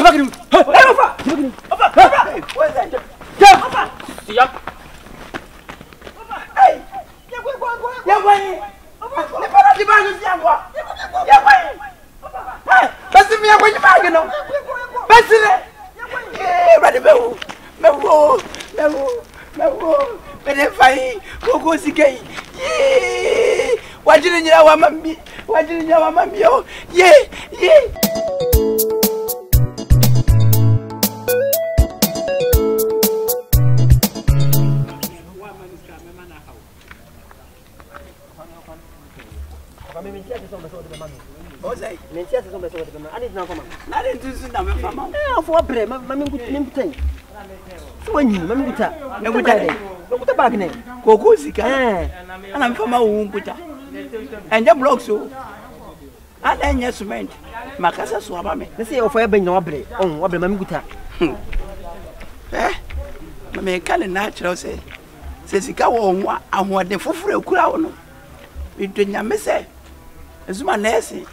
Bag no. Hey, ɔfa. Gye bag no. Ɔfa. Ɔfa. Ɔfa. Sia. Hey. Yɛnkɔ yi. Nipa na di bag si yɛnkɔ. Yɛnkɔ yi. Hey, bɛsi mi yɛnkɔ yi bag no. Bɛsi ne. Yee, Awurade mɛwu. Mɛwu o, mɛwu, mɛwu o. Mɛde fa yi, koko sika yi. Yee, wagye ne nyina wama mi. Wagye ne nyina wama mi o. Yee, yee. Koko sika ana mefa ma wo nkuta ɛnyɛ blocks o ana ɛnyɛ cement makasa so ama me sɛ ɔfa yɛ bɛnyina wabrɛ ɔn wabrɛ ma menkuta ɛ ma meka ne na akyerɛ wo sɛ Sɛ sika wɔ wo ho a, ahoɔden foforɔ a ɛkura wo no, medɔ Nyame sɛ nso ma nɛɛse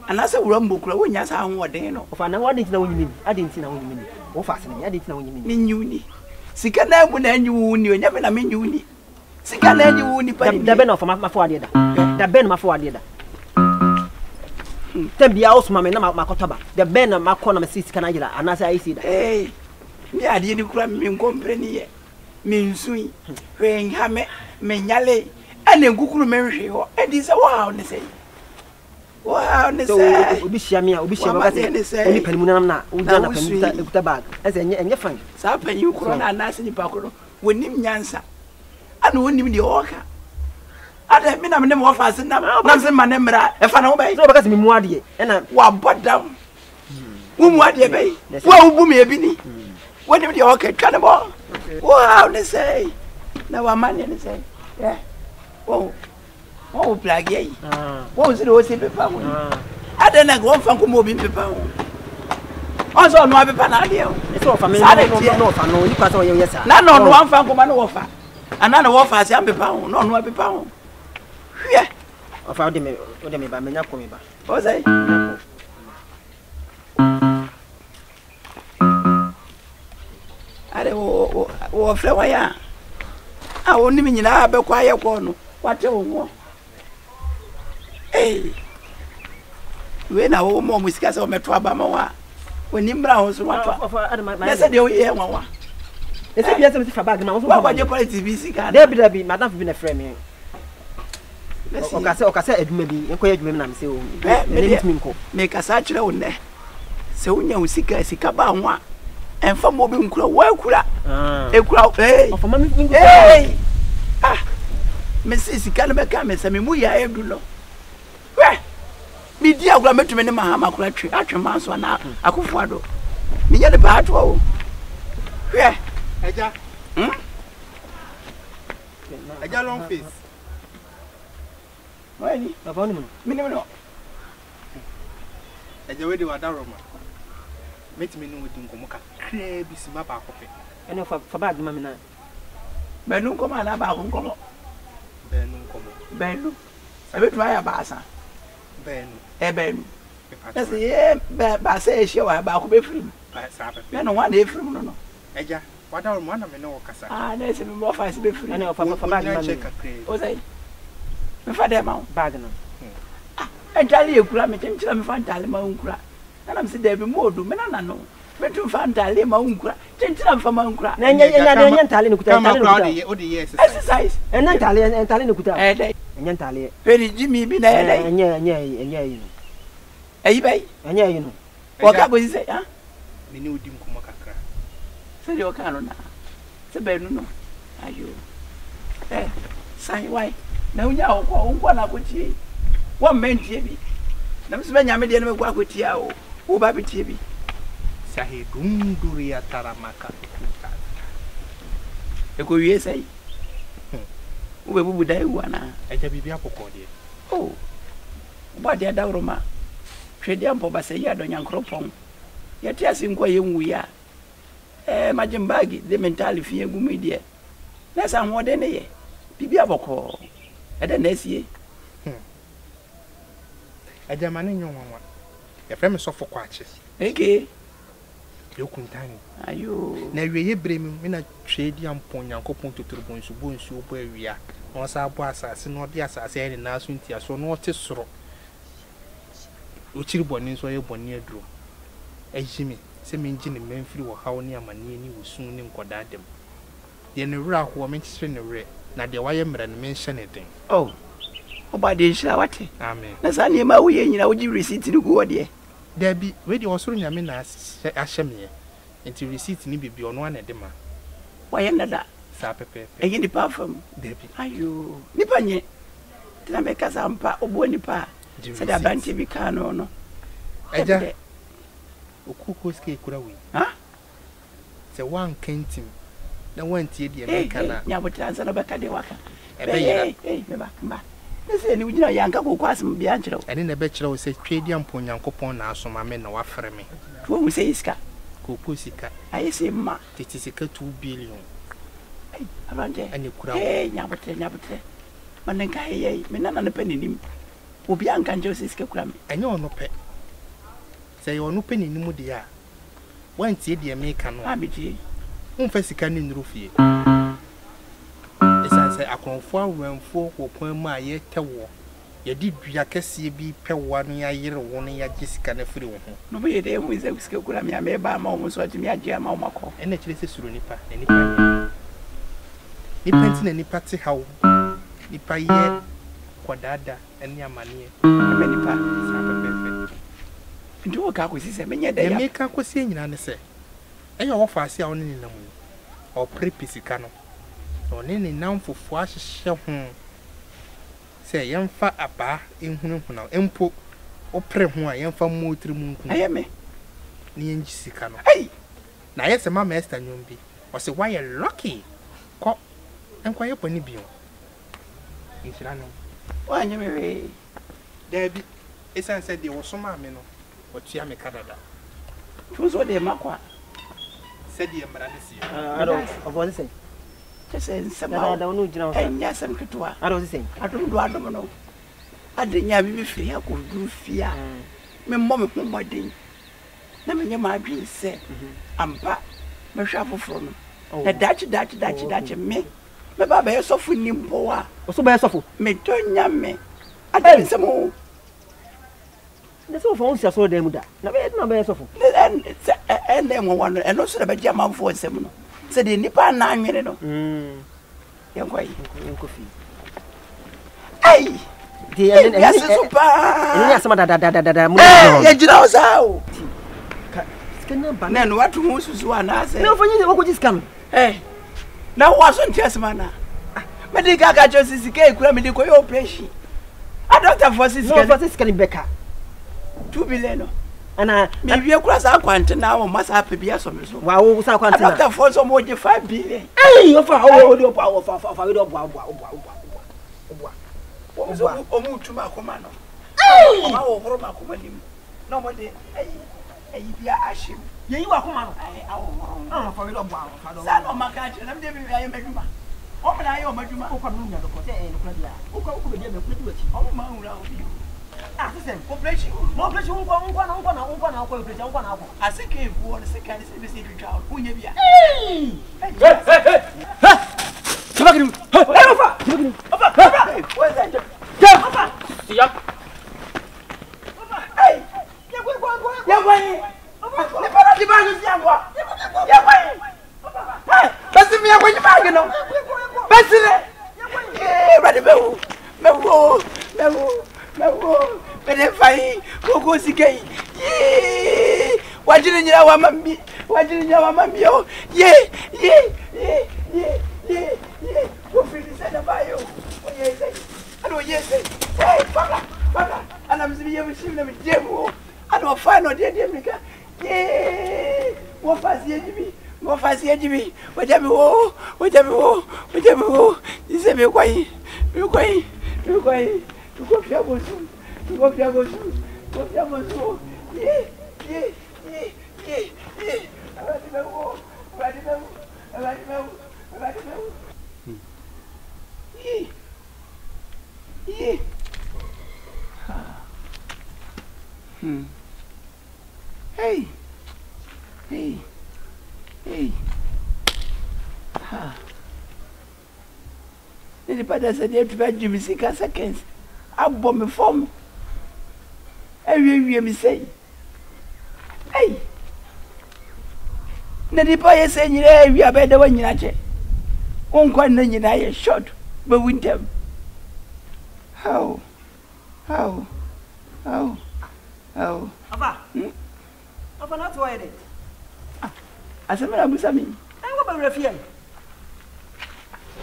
anaasɛ wura mbo kura wonnya saa ahoɔden no. Ɔfa na adɛn nti na wonyi me ni? Adɛn nti na wonyi me ni? Wofa asene me, adɛn nti na wonyi me ni? Menyi wo ni. Sika na amu na anyi wo ni, onyɛ me na menyi wo ni. Sika na anyi wo nipa ni. Da bɛn na ɔfa mafa wadeɛ da? Da bɛn na mafa wadeɛ da? Tɛm biara wosoma me na makɔtɔ ba. Da bɛn na makɔ na mese sika no ayera anaasɛ ayɛ sei da? Hey, me adeɛ ni kura me nkɔmpere ni yɛ. Mensui, hwee nha me, menyale, ɛna nkukuru me nhwee hɔ. Ɛnti sɛ wo haw ne sɛn? Wo haw ne sɛ? Obi hyia me a, obi hyia me ɔka sɛ ɔne panimu nanam na wogyina na panimu kuta kuta bag. Ɛsɛ ɛnyɛ ɛnyɛ fine. Saa panyin korɔ no anaasɛ nipa korɔ no, wɔnim nyansa, ɛna wɔnim deɛ ɔreka. Adɛn, me na me ne me wɔfa ase nam nam sɛ ma ne mmara ɛfa ne ho bɛyi. Sɛ wɔbɛka sɛ memu adeɛ ɛna. Wabɔ dam. Wo mu adeɛ bɛyi. Wo a wobu me ebi ni. Wonim deɛ ɔka twa ne bɔ. Wo haw ne sɛe na w'amanneɛ ne sɛe. Yɛ wo wɔn wo plageɛ yi. Wɔn si de wɔsi pepa ho yi. Adɛn na nka wɔmfa nkɔmɔ obi mpepa ho. Wɔn sɛ ɔno apepa n'adeɛ o. Saa de teɛ. Na na ɔno amfa nkɔmɔ na wɔfa. Anaa na wɔfa ase ampepa ho na ɔno apepa ho. Hwɛ. Ɔfa wode me wode me ba menya kɔ me ba. Ɔsɛ. Ade wɔfrɛ wɔn a a wɔn nim nyinaa bɛkɔ ayɛ kɔɔ no wate wo ho. Ee wei na wɔn mu wɔn sika sɛ wɔmɛto aba ma wɔn a wɔn ni mmira ho so wato na sɛ deɛ woyɛ nwanwa. Ɛsɛ bi asɛm si fa bag ma wɔn. Wakɔgye politics bi sika. Dabi dabi madam bi na frɛ me. Ɔka sɛ ɔka sɛ adwuma bi nkɔyɛ adwuma bi na mesɛ o ɛnɛ metumi nkɔ. Mekasa akyerɛ wo nnɛ sɛ wonya wo sika sika ba ho a ɛmfa ma obi nkura woakura ekura ee ee ah mese sika no bɛka me sɛ me mu yɛ ayɛ du no hwɛ medi agorɔ mɛtumi ne mahama kora twe atwe ma so anaa akofo ado menyɛ ne paa toɔ o hwɛ agya hmm? Agya long face. Wani. Papa wonim no? Menim no. Agya wei de wada rɔma. Mɛtumi ne wo di nkɔmmɔ kakraa bi sima baako pɛ. Ɛne fa fa bag ma me na. Baanu nkɔmmɔ anaa baako nkɔmmɔ? Baanu nkɔmmɔ. Baanu. Ɛbɛtumi ayɛ baasa. Baanu. Ɛ baanu. Na sɛ yɛ baasa yɛ ahyia wɔ ha baako bɛfiri mu. Saa pɛpɛ. Na ne ho a na ɛfiri mu no no. Agya. Wada wo mu ana me ne wo kasa. Ah na ɛsɛ me bɔ fa ɛsɛ bɛ firi. Ɛna ɔfa fa bag ma me. O sɛ me fa dɛ ma wo. Bag no. Ah ntaale yɛ kura me kyenkyena me fa ntaale ma wo nkura. Ɛna me sɛ dɛbi mu odu me nana no. Me tu fa ntaale ma wo nkura kyenkyena me fa ma nkura. Na ɛnyɛ ɛnyɛ ade ɛnyɛ ntaale na kuta ntaale na kuta. O de yɛ exercise. Exercise. Ɛnyɛ ntaale ntaale na kuta. Ɛyɛ dɛ. Ɛnyɛ ntaale. Hwɛ ni Jimmy bi na ɛyɛ dɛ. Ɛnyɛ ɛnyɛ ɛnyɛ ɛyi no. Ɛyi bɛyi. Ɛnyɛ ɛyi no. Wɔka kɔsi sɛ ah. Me ne wo di nkɔmmɔ kakra. Sɛdeɛ ɔkaa no naa sɛ baanu no ayoo eh san wae na wonya wo kɔ wo nkɔ na akɔtie wɔmma ntie bi na me so manya me deɛ no mɛkɔ akɔtie a o wo ba bɛtie bi. Sahedunduria taramaka ukutata. Ɛkɔwie sɛn? Wobɛbubu dan agu anaa? Agya biribi abɔkɔɔ deɛ. Oh, wobɔ adeɛ adaworoma. Twedeampɔ Basayi Adɔ Nyankoropɔn Yɛte ase nko a yɛnwui a eh Magye me baage de me ntaale fi agu mu yi deɛ Na sɛ ahoɔden no yɛ biribi a bɔkɔɔ Ɛdɛn na asie? Hmm. Agya ma no nyɛ nwanwa. Yɛfrɛ me Sɔfo Kwakye. Okay. Deɛ ɔkuntan. Ayoo. Na awieeɛ berɛ mu, me na Tweaduampɔn Nyankopɔn totorobɔnsu bɔ nsuo bɔ awia, na ɔsan bɔ asase, na ɔde asase ayɛ ne nan so ntiasoɔ, na ɔte soro. Ɔkyiri bɔne nso ɔyɛ bɔne aduro. Ayi me sɛ mengye ne mma mfiri ɔhaw ne amaneɛ ne osu ne nkɔdaada mu. Deɛ ne werɛ ahoɔ, menkyekyere ne werɛ, na deɛ wayɛ mmerɛ no, menhyɛ no den. Oh, Ɔbɔadeɛ nhyira wo, wate? Amen. Na saa nneɛma a woyɛ nyinaa, wogye receipt no gu hɔ deɛ? Dabi, wei deɛ ɔsoro Nyame na ahyɛ meɛ, nti receipt ne biribi ɔno ara na ɛde ma. Wayɛ no dada. Saa pɛpɛɛpɛ. Ɛnyɛ nipa afa mu. Dabi. Ayoo, nipa nyɛ. Nti na meka sɛ ampa woboa nipa a, Gye sɛdeɛ receipt. aberanteɛ bi kaa no no. Agya, okuo sika ekura wei. Huh? Sɛ woanka ntim na woantie deɛ mereka no a. Hey, hey, nya aboterɛ ansa na wobɛka deɛ woaka. Ɛbɛyera. Hey, hey, me ba, me ba. Ne sɛ ne wogyina hɔ, yɛanka kooko asɛm biara ankyerɛ wo. Ɛno na ɛbɛkyerɛ wo sɛ Tweaduampɔn Onyankopɔn na asoma me na wafrɛ me. Nti woahu sɛ ɛyɛ sika. Kooko sika. Ayɛ sɛ mma. Tete sika 2 billion. Hey, aberanteɛ. Ɛna ɛkura wo. Hey, nya aboterɛ, nya aboterɛ. Ma ne nka hey, me nana no pɛ n'anim. Obiara nka nkyerɛ wo sɛ sika kura me. Ɛnyɛ ɔno pɛ. Sɛ ɛyɛ ɔno pɛ n'anim deɛ a. Woantie deɛ mereka no a, womfa sika no nnuru fie. Ɛsiane sɛ akorɔmfoɔ awɛmfoɔ wɔ kwan mu a yɛretɛ woɔ, yɛde dua kɛseɛ bi repɛ wo ano yɛayere wo na yɛagye sika no afiri wo ho. Na wɔyɛ dɛn hui sɛ sika kura me a mereba ama wɔn nso atumi agye ama wɔn akɔ? Ɛnna ɛkyerɛ sɛ suro nnipa, na nnipa nyɛ. Nnipa nti na nnipa te haw, nnipa yɛ kɔdaada ne amaneɛ. Ɛma nnipa. Saa pɛpɛɛpɛ. Nti woreka akɔsi sɛ menyɛ dɛn Deɛ a? mereka akɔsie nyinaa ne sɛ, ɛyɛ ɔwɔ faase a wo ne no nam yi, ɔpere pɛ sika no, na ɔne ne nnamfofoɔ ahyehyɛ ho sɛ yɛmfa abaa nhunahuna wo, mpo wopere ho a, yɛmfa mmɔ wo tirim nku wo, Ɛyɛ me. na yɛngye sika no. Ei! Na ayɛ sɛ Mama Esther nnwom bi, ɔse, Woayɛ lucky! Kɔ, nkɔyɛ bɔne bio. Nhyira ne wo. Woanyɛ me hwee. Daabi, esiane sɛ deɛ ɔsomaa me no, watua me ka dada. Nti wo nso wode rema kwa? Sɛdeɛ mmara no seɛ. Ɔfɔ ɔse sɛn? Kyɛ sɛ nsɛm a ɛnyɛ asɛm ketewa. Adom do adom no ade nya me mefiri ha kɔduru fie a memmɔ me ho mmɔden na menyɛ m'adwene sɛ ampa mɛhwɛ afoforɔ no na daakye daakye daakye daakye me mɛba abɛyɛ sɔfo ni mpo a. Ɔso bɛyɛ sɔfo? Medɔ Nyame ade me nsɛm o. Na sɛ wɔfa wo nsi asɔredan mu da, na bɛyɛ dɛn na wobɛyɛ sɔfo? Sɛ ɛnna nwanwa no, ɛno nso na ɛbɛgye amanfoɔ nsam no, sɛ deɛ nnipa anna anwene no. Yɛnkɔ yi. Yɛnkɔ fie. Ei! Wiase so paa. Ɛno ne asɛm adadadadada mu. Yɛgyina hɔ saa o. Sika no aba. Na ɛno wato ho susu anaasɛ. Na ɔfa nyɛ wɔkɔgye sika no. Ɛ na wo aso nte asɛm anaa? Mede ka ka kyerɛ sɛ sika ekura mede kɔyɛ operation. Adɔktafoɔ se sika. Na ɔfa sɛ sika no bɛka. 2 billion no. Ana mewie kura saa kwantena wɔn ma saa pɛ bi asɔ me so. Wa wo saa kwantena. Adɔktafoɔ nso wɔn gye 5 billion. Ɛyi ɔfa ɔwɔ ɔde ɔbɔ ɔfa ɔfa ɔfa ɔde ɔbɔ ɔbɔ ɔbɔ ɔbɔ ɔbɔ. Wɔn nso wɔn tu ma akoma no. Wɔn ahohoro ma akoma nim na wɔn de ɛyi ɛyi bi ahyɛ mu. Yɛyi wɔ akoma no. Ɛyi ahohoro. Ɔfa ɔde ɔbɔ ɔfa de. Saa na wɔn aka akyerɛ na mi de mi ayɛ m'adwuma. Wɔn na ayɛ wɔn adwuma. Wokɔ no nya dɔkɔ sɛ ɛyɛ nokora bi a wokɔ wokɔ baabi a mɛ mɛdi w'akyi. Wɔn ma nwura hɔ bio. Ah sisɛm. Operation. Na operation nkɔ nkɔ na nkɔ na nkɔ na nkɔ operation nkɔ na akɔ. Ase kan egu hɔ no sika ne sɛ ebesi etwitwa hɔ no wonyɛ bi a. Hey! Hey hey hey! Hey! Tabakiri! Hey! Hey ofa! Tabakiri! Ofa! Ofa! What's that? Ofa! Siya. Hey! Yɛnkɔ yi. Nipa na di baagi si yɛnkɔ. Yɛnkɔ yi. Hey! Bɛsi mi yɛnkɔ yi baagi no. Bɛsi ne. Yee! Awurade mɛwu. Mɛwu o. Mɛwu. Mɛwu o. Mɛde fa yi. Koko sika yi. Yee! Wagyere nyina wama mi. Wagyere nyina wama mi o. Yee! Yee! Yee! Yee! Yee! Yee! Wofiri ne sɛ na baayɛ o. Oyɛ sɛ. Ɛna oyɛ sɛ. Hey! Fabra! Fabra! Ɛna mi sɛ mi yɛ mi si na mi gye mu o. Ɛna ɔfa na ɔde adi mirika. Yee! Wɔfa si agyi bi. Wɔfa si agyi bi. Wɔgya mi wo. Wɔgya mi wo. Wɔgya mi wo. Sɛ mi kɔ yi. Mi kɔ yi. Mi kɔ yi. Mi kɔ fia bosu. Mi kɔ fia bosu. Mi kɔ fia bosu. Yee! Yee! Yee! Yee! Yee! Awurade bɛ wo. Awurade bɛ wo. Awurade bɛ wo. Awurade bɛ wo. Yee! Yee! Ha. Hey! Ei! Ei! Ha! Ne nipa da sɛ deɛ atumi agye me sika seconds abɔ me fam awiewie me sɛi. Ei! Na nipa yɛ sɛ nyinaa awie a bɛyɛ dɛ wanyina kyɛ. Wo nkwa nna nyinaa yɛ short, bɛwu ntɛm. How? How? How? How? Afa! Hmm? Afa na ate hɔ yɛ dɛ. Ah, asɛm na abusa me. Ɛn wo bɛwura fie.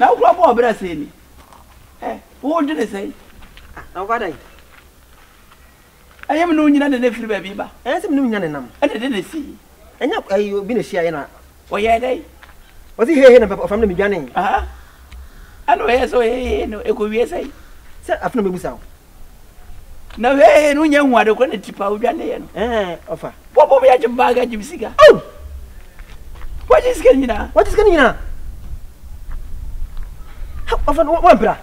Na wokura bɔ ɔbrɛ sɛn ni? Ɛ, wodwene sɛn? Ah, na wokɔ adan. Ɛnyɛ me ne wo nyina na na ɛfiri baabi ba. Ɛnyɛ sɛ me ne wo nyina na ɛnam. Ɛna ɛdɛn na ɛsii? Ɛnyɛ ɛyi obi na ɛhyiaeɛ na. Ɔyɛɛ dɛn? Ɔse hehe na ɔfam na medwanee. Aha. Ɛna ɔyɛɛ sɛ ɔyɛ hehe no ɛkɔwie sɛn? Sɛ afe na mɛbusa wo. Na hehe no wonya hu ade korɔ na tipa wodwaneeɛ no. Ɛɛ ɔfa. Bɔbɔ me agye bag agye me sika. Oh! Wagye sika no nyinaa. Wagye sika no nyinaa. Ɔfa no wampira.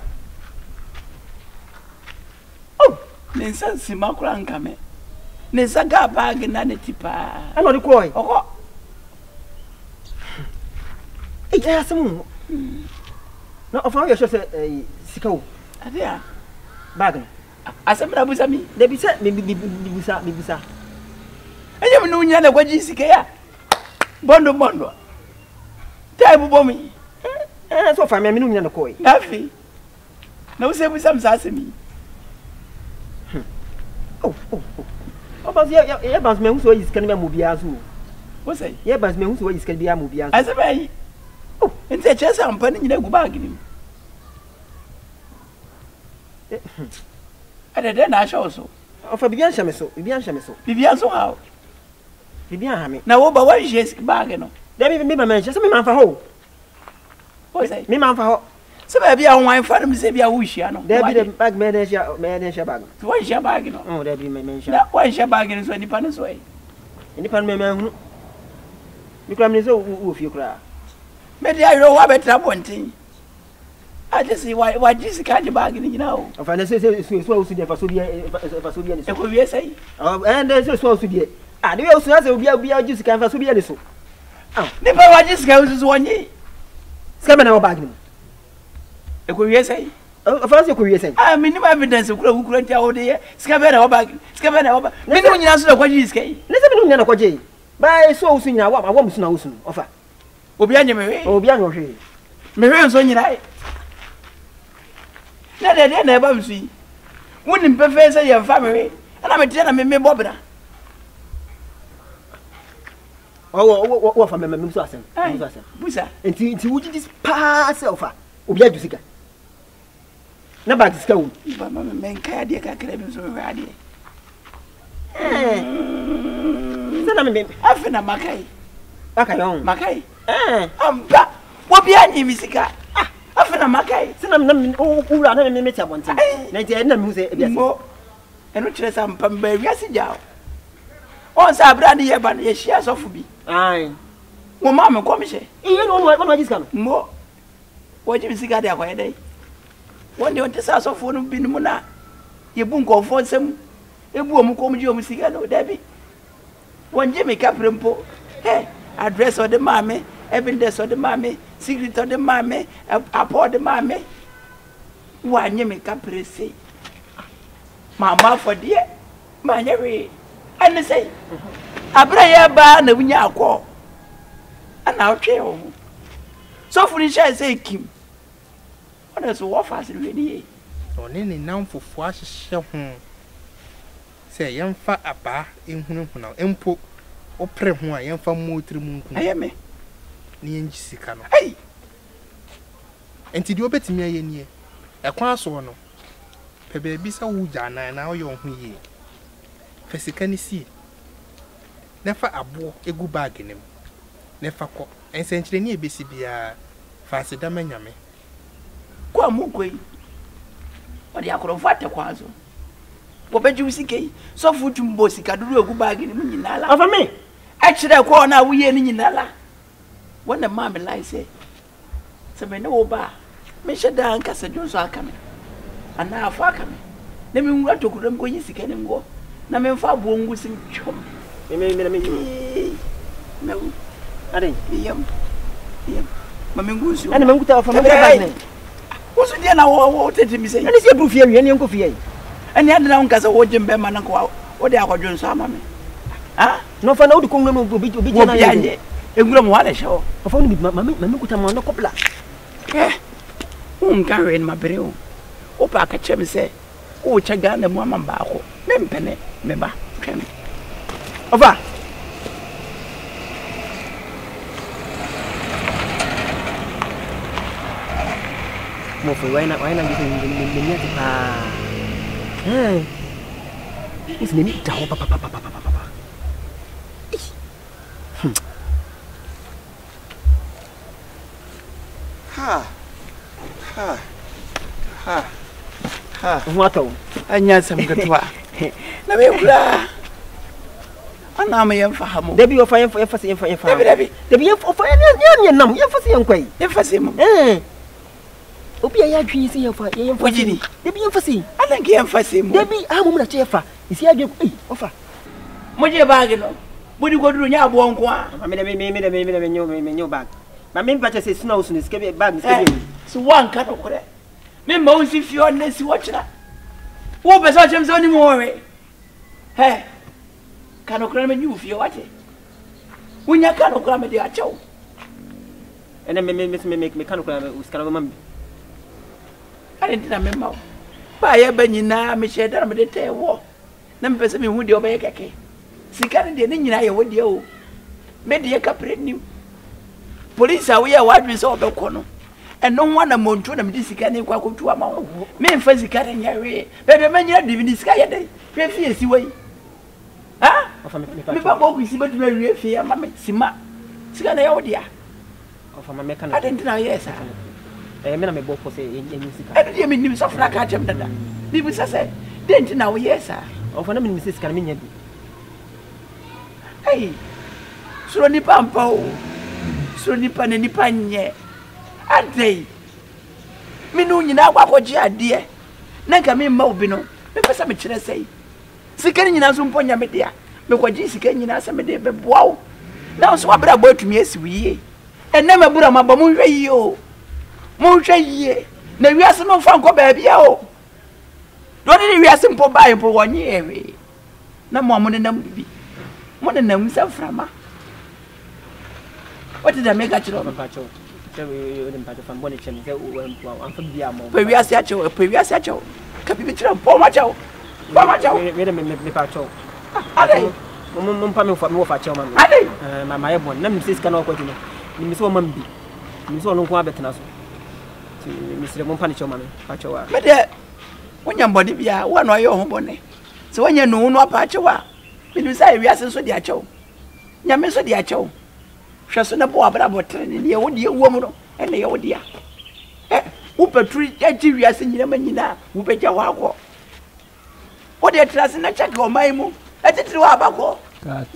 Oh! Ne nsa nsima koraa nka me. Ne nsa kaa baage na ne ti paa. Ɛna ɔde kɔɔe. Ɔkɔ. Ei, ɛyɛ asɛm o. Na ɔfa woyɛ sure sɛ ɛyi sika o. Ade a. Baage no. Asɛm na abusa mi. Dabi sɛ me me bisa me bisa. Ɛnyɛ me ne wo nyina na ɛkɔgye sika yi a. Bɔndo bɔndo. Tae bobɔ me. Ɛɛ sɛ ɔfa me me ne wo nyina na kɔɔe. Na afei. Na wo sɛ bisa me saa asɛm yi. Hmm. Oh, oh, oh. Ɔba so yɛ yɛ ba so mehu sɛ wayi sika no bi ama obiara so o. Wo sɛ? Yɛ ba so mehu sɛ wayi sika bi ama obiara so. Asɛm ayi. Oh, nti ɛkyerɛ sɛ ampa no nyina gu baage no mu. Ɛdɛ dɛn na ahyɛ wo so? Ɔfa biribi anhyɛ me so, biribi anhyɛ me so. Biribi anso ha o. Biribi anha me. Na wo ba wanhyɛ baage no? Dabi me ba manhyɛ sɛ me manfa hɔ o. Me ma nfa hɔ. Sɛ baabi a wɔn fa no sɛ bi a wohyia no. Dabi dabi bag mɛ dɛ hyia mɛ dɛ hyia bag no. Wɔn hyia bag no. Oh dabi mɛ mɛ nhyia. Na wɔn hyia bag no so nipa no so ɛ. Nipa no mɛ mɛ hunu. Mi kura mi sɛ wo wɔ fie koraa. Mɛ de ayerɛ wo abɛtena abɔnten. Agye si wa wagye sika agye bag no nyinaa o. Ɔfa ne sɛ sɛ esu esu a wosu deɛ nfaso bi nfaso bi ɛni so. Ɛkɔ wie sɛ. Ɛn dɛ sɛ esu a wosu deɛ. Ah de bi a wosu asɛ obi a obi a gye sika nfaso bi ɛni so. Nipa wagye sika nso so wɔnye. Sika bɛ na ɛwɔ baagi no mu. Ekowie sɛn? Ɔfa sɛ ekowie sɛn? Ah, menim evidence kura wukura nti a wode yɛ. Sika bɛ na ɛwɔ baagi. Sika bɛ na ɛwɔ baagi. Me ne wo nyinaa nso na kɔgye sika yi. Ne sɛ me ne wo nyinaa na kɔgye yi. Baa esu a wosu nyinaa awɔ awɔ musu na wosu no ɔfa. Obi anye me hwee. Obi anye hwee. Me hwee nso nyinaa yi. Na deɛ deɛ na ɛba me so yi. Wonim pefee sɛ yɛmfa me hwee. Ɛna meteɛ na me mebɔ bra. Ɔwɔ wɔ fa mɛmɛ so asɛm. Mɛ so asɛm. Busa. Nti nti wogye di paa sɛ ɔfa obi agye sika. Na baagi sika wom. Ba ma mɛ nkae adeɛ kakra bi nso mehwɛ adeɛ. Sɛ na mɛ. Afe na makae. Makae ɔn. Makae. Ampa obi anyi mi sika. Ah afe na makae. Sɛ na na wura na mɛ mɛ ti abɔnten. Na nti ɛna mi hu sɛ ebi ase. Mo ɛno kyerɛ sɛ ampa mbɛ wiase gya o. Wɔn sɛ abere a ne yɛ ba no yɛhyia asɔfo bi. Ae. Wɔn maa me nkɔmhyɛ. Iye na wɔn wɔn agye sika no. Mo wɔgye me sika de akɔyɛ dɛ. Wɔn deɛ wɔte sɛ asɔfoɔ no binom na yɛbu nkurɔfoɔ nsam ebu wɔn kɔn gye wɔn sika no dabi. Wɔn gye me kapre mpo. Hɛ address ɔde maa me, evidence ɔde maa me, secret ɔde maa me, apɔ ɔde maa me. Wɔanye me kapre sei. Mammɔ afɔdeɛ. Manyɛ hwee. Ɛne sɛ, aberɛ a yɛreba na wonya akɔ ɛna wotwee wo ho. Sɔfo no hyɛɛ sɛ kim. Ɔno so wɔfa ase no hwɛ ne yie. Na ɔne ne nnamfofoɔ ahyehyɛ ho sɛ yɛmfa abaa nhunahuna wo, mpo wopere ho a, yɛmfa mmɔ wo tirim nku wo, Ɛyɛ me. na yɛngye sika no. Ei! Enti deɛ wobɛtumi ayɛ nie, ɛkwan soɔ no, Pɛ baabi sɛ wogya anan na woyɛ wo ho yie. Fa sika no sie, na fa aboɔ gu baage no mu, na fa kɔ. Nsɛnkyerɛnne a ɛbɛsi biara, fa aseda ma Nyame. Kɔ a morekɔ yi, wɔde akorɔmfoɔ atɛ kwan so. Wɔbɛgye wo sika yi. Sɔfo tumi bɔ sika dodoɔ a ɛgu baage no mu nyinaa la. Ɔfa me! Ɛkyerɛ kɔɔ no a woyɛɛ no nyinaa la. Wɔn na ɛmaa me line sɛ Sɛ me ne wo ba a, menhyɛ da nka sɛ dwonsɔ aka me anaa afɔ aka me, na menwura tokuro na menkɔyi sika no ngu hɔ, na memfa aboɔ ngu so ntwam. Eeii. Mɛwu. Adɛn? Me yam. Me yam. Ma mengu nsuo. Ɛna mankuta ɔfa mankuta bag ne. Wo so deɛ na wo wo tete mi sɛ yi. Ɛne sɛ eburu fie awie ɛne yɛnkɔ fie yi. Ɛne ade na wonka sɛ wogye mbɛma na nka wode akɔdwo nso ama me. Ha? Na ɔfa na wode kɔ nwura mu obi obi gye na yɛ. Obi Nwura mu hɔ na ɛhyɛ hɔ. Ɔfa wo ne bi ma ma me kuta ma no kɔpla. Hwɛ, wonka hwee no mabere o. Wopɛ a ka kyerɛ me sɛ worekyɛ Ghana mu ama me baako. Mempene, me ba. Twɛn me. Ɔfa! Mɔfo, why na why na gye sɛ n'ani ate paa. Ɛɛ, wosi n'ani da hɔ papapapapapa. Hmm. Ha! Ha! Ha! Ha! Ho atɔ wo. Ɛnyɛ asɛm ketewa. Na me kura. Ana me yɛmfa ha mo. Dabi ɔfa yɛmfa yɛmfa se yɛmfa yɛmfa. Dabi dabi. Dabi yɛmfa ɔfa yɛn yɛn yɛn nam yɛmfa se yɛnkɔ yi. Yɛmfa se mo. Ɛɛ. Obi a yɛ adwene se yɛmfa yɛmfa se. Dabi yɛmfa se. Ana nka yɛmfa se mo. Dabi ha mo na kyɛ yɛfa. Esi adwene ei ɔfa. Mo gye baagi no. Mo di koduru nyɛ aboɔ nko a. Me de me me de me de me nye me nye bag. Ma me mpa kyɛ sɛ sunu a wosunu sika bi bag sika bi. So woanka nokorɛ? Memma wo nsi fie hɔ nnɛ si hɔ kyena. Wopɛ sɛ ɔkyerɛ me sɛ wonim ho hwee? Hɛ, ka nokorɛ na menyi wo fie, wate? Wonya ka nokorɛ a mede akyɛ wo. Ɛnɛ me me me me meka nokorɛ a sika no bɛma me bi. Adɛn nti na memma wo? Ba a yɛba nyinaa mehyɛɛ da na mede tɛɛ woɔ. Na mepɛ sɛ mehu deɛ ɔbɛyɛ kɛkɛ. Sika no deɛ ne nyinaa yɛ wo deɛ o. Me deɛ kaprɛ nnim. Polisi a woyɛɛ w'adwene sɛ wɔbɛkɔ no, ɛno ho anammɔntuo na mede sika no rekɔ akɔtu ama wo. Memfa sika no nyɛ hwee. Baabi a manyina de mede sika yɛ dɛn? Hwɛ fie si wɔ yi. Ha? Me ba bɔkisi bɛtumi awie fie ama me sima. Sika no ɛyɛ wo dea. Adɛn nti na woyɛɛ saa? Ɛyɛ me na mebɔ pɔ sɛ yɛnyɛ sika. Ɛno deɛ menim, sɔfo no aka akyerɛ me dada. Mebisa sɛ, dɛn nti na woyɛɛ saa? Ɔfa na menim sɛ sika no menya bi. Ei, suro nipa mpa o. Suro nipa na nipa nyɛ. Adɛn? Me ne wo nyinaa akɔ akɔgye adeɛ na nka memma wo bi no, mepɛ sɛ mekyerɛ sɛi. Sika no nyinaa nso mpo nyɛ me dea. Mekɔgyee sika nyinaa sɛ mede rebɛboa wo, na wo nso w'abrabɔ atumi asi wo yie. Ɛnnɛ m'abura maba, monhwɛ yie o, monhwɛ yie, na wiase no mfa nkɔ baabia o. Deɛ ɔde ne wiase mpo baeɛ mpo wɔnye yɛ hwee, na mo a monenam bibi, monenam sɛ mframa. Wote deɛ meka kyerɛ wo no? Pɛ wiase akyɛ wo, pɛ wiase akyɛ wo. Ka biribi kyerɛ wo, pɔn akyɛ wo, pɔn akyɛ wo. Adɛn? Mompa me wɔfa kyɛw ma me. Adɛn? Ma mayɛ bɔne. Na menim sɛ sika na ɔkɔ akyi no, menim sɛ ɔma me bi. Menim sɛ ɔno nko ara bɛtena so. Nti mesrɛ mompa ne kyɛw ma me. Fa kyɛw a. Me deɛ, wonya bɔne biara, wo a na ɔyɛ wo ho bɔne. Sɛ woanya nu wo no apa akyɛw a, menim sɛ wiase nso de akyɛ wo. Nyame nso de akyɛ wo. Hwɛ so na bɔ w'abrabɔ trenee. Deɛ wo deɛ wɔ mu no, ɛna ɛyɛ wo dea. Ɛ wopɛturu agye wiase nyinama nyinaa, wobɛgya hɔ akɔ. Wo deɛ tena ase na kyɛke ɔman yi mu, atitiriw abakɔ. Cut.